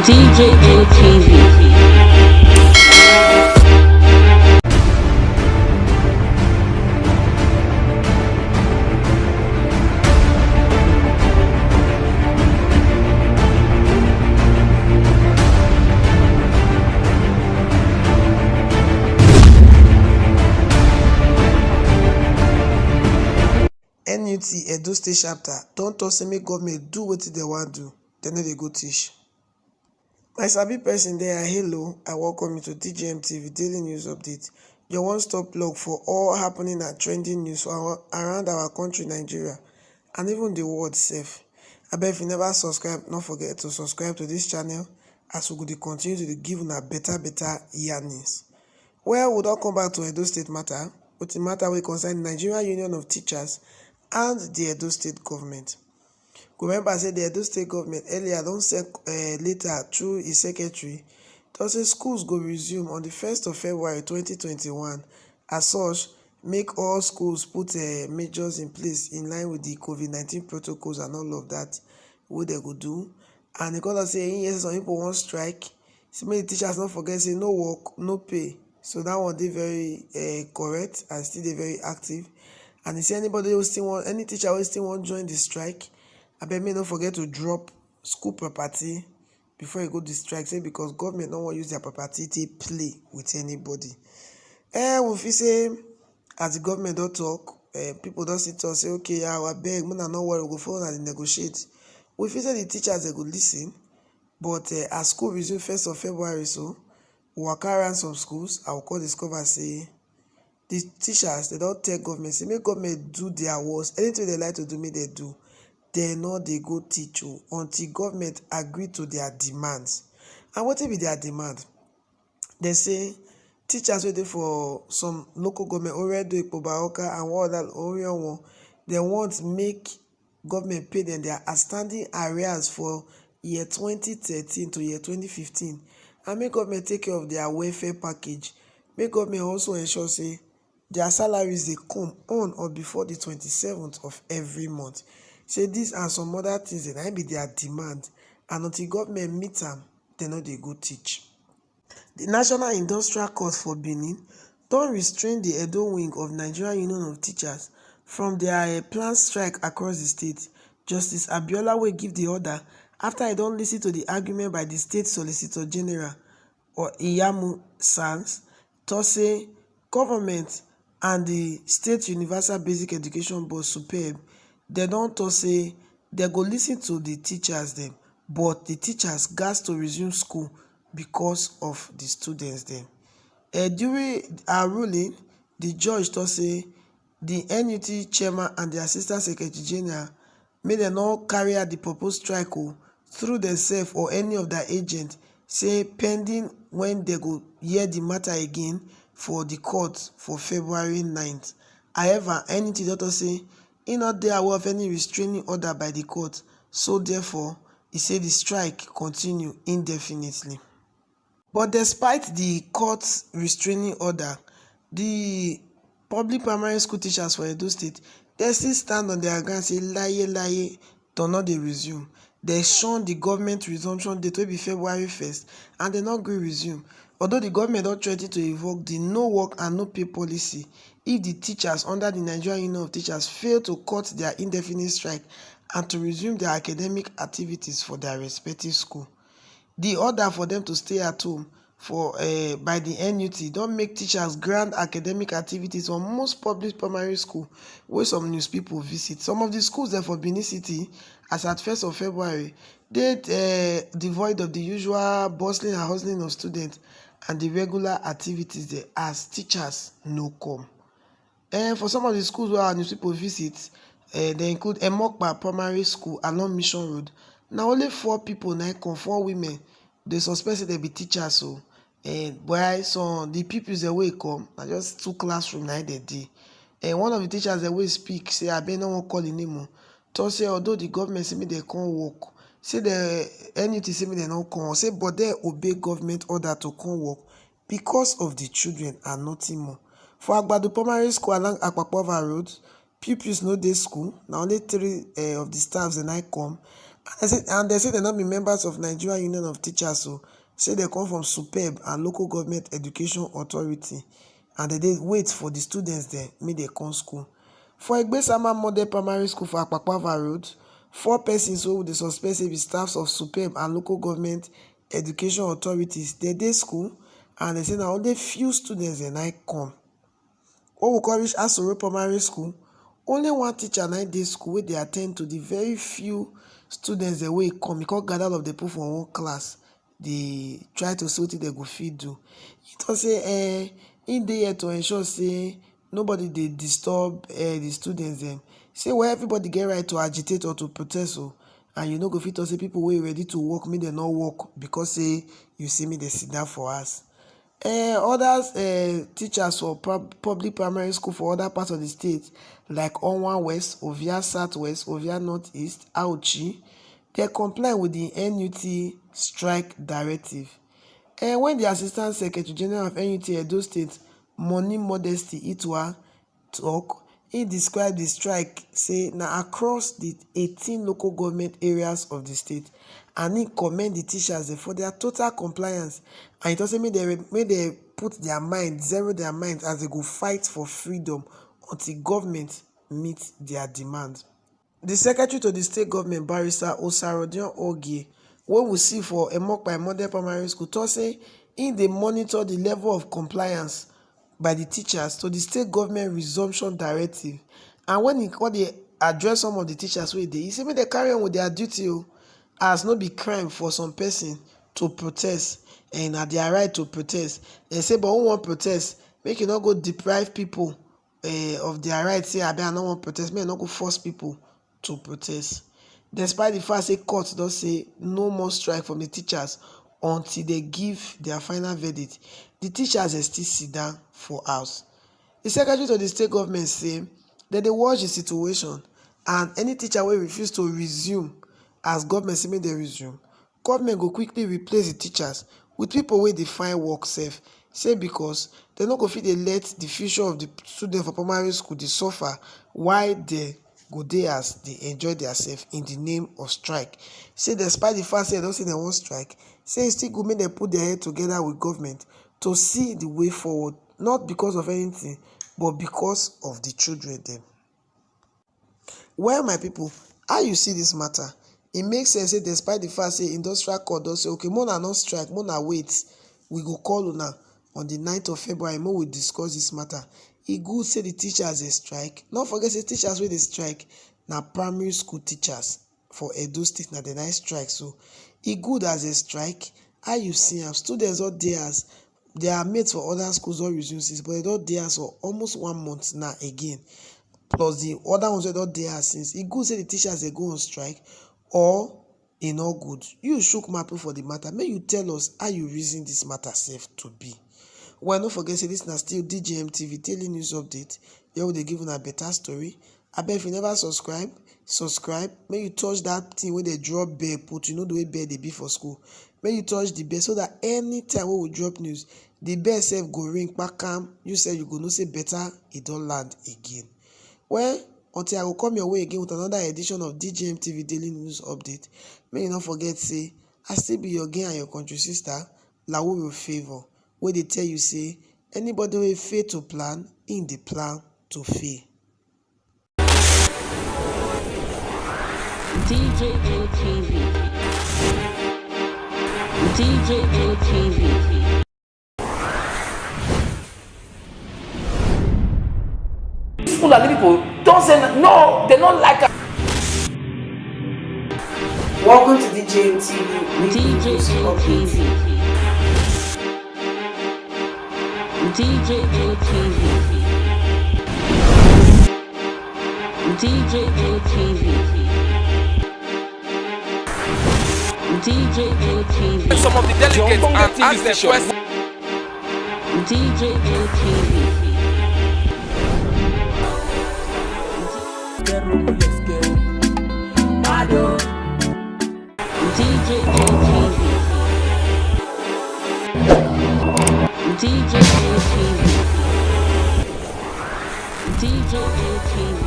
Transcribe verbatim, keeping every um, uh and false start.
D J N T V. N U T Edo State Chapter don talk say make government do wetin dem wan do, dem no dey go teach. My sabi person there, hello, I welcome you to D J M T V Daily News Update, your one-stop plug for all happening and trending news for our, around our country, Nigeria, and even the world sef. Abeg, if you never subscribe, no forget to subscribe to this channel as we go dey continue to dey give una better, better yarnings. Well, we don come back to Edo State matter, with the matter wey concern the Nigerian Union of Teachers and the Edo State government. Remember say the Edo State government earlier don send, eh, letter through its secretary to say schools go resume on the first of February twenty twenty-one. As such, make all schools put, eh, measures in place in line with the COVID nineteen protocols and all of that wey dem go do. And e come talk say, yes, some people wan strike, say make the teachers no forget say no work, no pay. So that one dey very, eh, correct and still dey very active. And e say anybody wey still wan, any teacher wey still wan join the strike, abeg make no forget to drop school property before e go the strike, say because government no wan use their property take play with anybody. Eh, we feel say as the government don talk, eh, people don still talk say, okay, yeah, abeg, una no worry, we go follow una dey negotiate. We feel say the teachers dem go listen, but, eh, as school resume first of February, so we waka around some schools, I will come discover say the teachers, dem don tell government say make government do their worst. Anything dem like to do, make dem do. Dem no dey go teach o until government agree to their demands. And wetin be their demand? Dem say teachers wey dey for some local government, Oredo, Ikpoba, Awka, and one other Orion one, dem want make government pay dem their outstanding arrears for year twenty thirteen to year twenty fifteen, and make government take care of their welfare package. Make government also ensure say their salaries dey come on or before the twenty-seventh of every month. Say this and some other things, na im be their demand, and until government meet am, dem no dey go teach. The National Industrial Court for Benin don restrain the Edo wing of Nigerian Union of Teachers from their, eh, planned strike across the state. Justice Abiola wey give the order after e don listen to the argument by the state Solicitor General, or Iyamu Sans, talk say government and the State Universal Basic Education Board, SUPEB, dem don talk say dem go listen to the teachers dem, but the teachers gatz to resume school because of the students dem. Eh, during her ruling, the judge talk say the N U T chairman and the assistant secretary general, make dem no carry out the proposed strike o through themselves or any of their agent, say pending when dem go hear the matter again for the court for February ninth. However, N U T don talk say e no dey aware of any restraining order by the court, so therefore, e say the strike continue indefinitely. But despite the court restraining order, the public primary school teachers for Edo State, dem still stand on their ground, say laye laye, dem no dey resume. Dem shun the government resumption date wey be February first, and dem no gree resume. Although the government don threaten to invoke the no work and no pay policy if the teachers under the Nigerian Union of Teachers fail to cut their indefinite strike and to resume their academic activities for their respective school. The order for them to stay at home for, eh, by the N U T don make teachers grant academic activities for most public primary school wey some news people visit. Some of the schools dem for Benin City, as at first of February, dey, eh, devoid of the usual bustling and hustling of students and the regular activities dem, as teachers no come. Eh, for some of the schools wey our news people visit, eh, dem include Emokpa Primary School along Mission Road. Na only four people na come, four women. Dem suspect say dem be teachers o. Eh, while some the pupils dem wey come, na just two classroom na im dem dey. Eh, one of the teachers dem wey speak say, abeg, no wan call im name o, talk say although the government say make dem come work, say the N U T say make dem no come, say but dem obey government order to come work because of the children and nothing more. For Agbadu Primary School along Akpakpova Road, pupils no dey school, na only three, eh, of the staffs dem na come. And they say, and they say they not be members of Nigeria Union of Teachers, so say they come from SUPEB and Local Government Education Authority, and they dey wait for the students there, make they come school. For Egbesama Model Primary School for Akpakpava Road, four persons wey we dey suspect say be staffs of SUPEB and Local Government Education Authorities, they dey school, and they say na only few students dem na come. When we come reach Asoro Primary School, only one teacher na dey school wey dey attend to the very few students dem wey come. He come gather all of the people for one class, dey try to see wetin dem go fit do. He talk say, eh, he dey here to ensure say nobody dey disturb, eh, the students dem. Say, well, everybody get right to agitate or to protest o, and you no go fit talk say people wey ready to work, make dem no work because say you say make dem sit down for house. Eh, others, eh, teachers for pub-, public primary school for other parts of the state, like Onwa West, Ovia Southwest, Ovia Northeast, Auchi, they comply with the N U T strike directive. Eh, when the Assistant Secretary General of N U T Edo State, Moni Modesty Itwa, talk, he describe the strike say na across the eighteen local government areas of the state, and he commend the teachers dem for their total compliance, and he talk say make they, make they put their mind, zero their mind as they go fight for freedom until government meet their demand. The secretary to the state government, Barrister Osarodion Ogie, wey we see for Emokpai Model Primary School, talk say he dey monitor the level of compliance by the teachers to the state government resumption directive. And when he come dey address some of the teachers wey dey, he say make they carry on with their duty o, as no be crime for some person to protest, and na their right to protest. They say, but who wan protest? Make you no go deprive people, eh, of their right. Say, abi, I no wan protest. Make I no go force people to protest. Despite the fact say court don say no more strike from the teachers until they give their final verdict, the teachers dey still sit down for house. The secretary to the state government say dem dey watch the situation, and any teacher wey refuse to resume as government say make dem resume, government go quickly replace the teachers with people wey dey find work sef. Say because dem no go fit dey let the future of the students for primary school dey suffer while they go dey as they enjoy theirself in the name of strike. Say despite the fact say dem don say dem wan strike, say e still good make dem put their head together with government to see the way forward, not because of anything, but because of the children dem. Well, my people, how you see this matter? E make sense say despite the fact say industrial court don say, okay, make una no strike, make una wait, we go call una on the ninth of February, make we discuss this matter. E good say the teachers dey strike. No forget say teachers wey dey strike na primary school teachers for Edo State, na the night strike. So e good as a strike. How you see am? Students don dey as their mates for other schools don resume since, but they don dey as for almost one month now again. Plus the other ones wey don dey as since. E good say the teachers dey go on strike, or e no good? You shook mouth put for the matter. Make you tell us how you reason this matter sef to be. Well, no forget say this na still D J M T V daily news update. Here we dey give una better story. Abeg, if you never subscribe, subscribe. Make you touch that thing wey dey drop bell put. You know the way bell dey be for school. Make you touch the bell so that anytime wey we drop news, the bell sef go ring kpakam. You sef, you go know say better e don land again. Well, until I go come your way again with another edition of D J M T V daily news update, make you no forget say I still be your girl and your country sister, Lawuro Favour, wey dey tell you say anybody wey fail to plan, im dey plan to fail. D J M T V. D J M T V. These Fulani people don't say no, they don't like us. Welcome to D J M T V. D J M T V. D J M T V. D J M T V. D J M T V. Some of the delegates and ask the question. D J M T V. D J M T V. D J M T V. D J M T V.